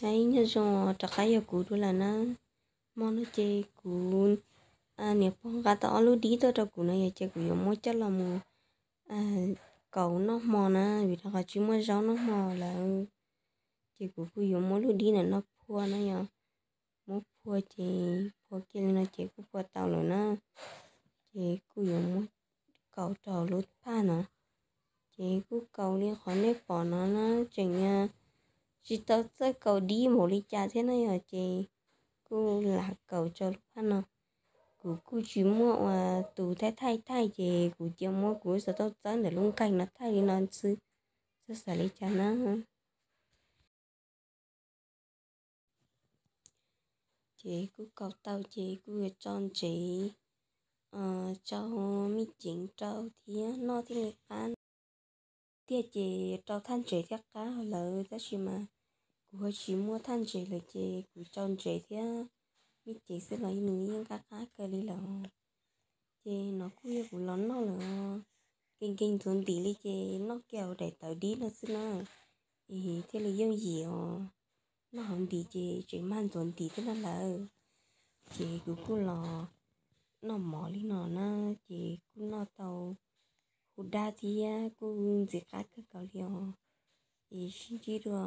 Ib nyuag zoo rov qab yog kuv dua lawm na. Hmo no ces kuv niam pog nqa tau ob lub dib tuaj rau kuv no yog ces kuv yuav muab coj los mus kaus noj hmo na, vim rau qhov tsis muaj zaub noj hmo lawm. Ces kuv kuj yuav muab lub dib ntawm no phua no yog, muab phua ces phua kiag li no ces kuj phua tau lawm na. Ces kuj yuav muab kaus rau lub phaj no. Ces kuj kaus li qhov nej pom no na, tseem tsis tau txawj kaus dib npaum li cas thiab na yog ces kuj lam kaus rau lub phaj no. Kuv kuj tsis muaj ua tus thaij thaij thaij ces kuv cia muab kuv lub xov tooj txawb ntawm lub nqaij no thaij li no xwb, txhob xav li cas na. Ces kuj kaus tau ces kuj yuav tso ntsev, tso me ceev rau thiab noj thiaj li qab. Tiag ces rau thaj ntsev thiab qab lawm tab sis mas kuv ho tsis muaj thaj ntsev lawm ces kuv tso ntsev thiab me ceev xwb los nws yeej qab qab kawg li lawm. Ces no kuj yog kuv los noj lawm, nkees nkees ntxuav ntim li ces noj kiag hauv daim tawv dib no xwb na, es thiaj li yooj yim os. Noj hauv ntim ces tseem mag ntxuav ntim thiab no lawm. Ces kuv kuj los noj mov li no na, ces kuj noj tau hu dab thiab kuj ntxim qab kawg nkaus li os. Es sib ntsib dua.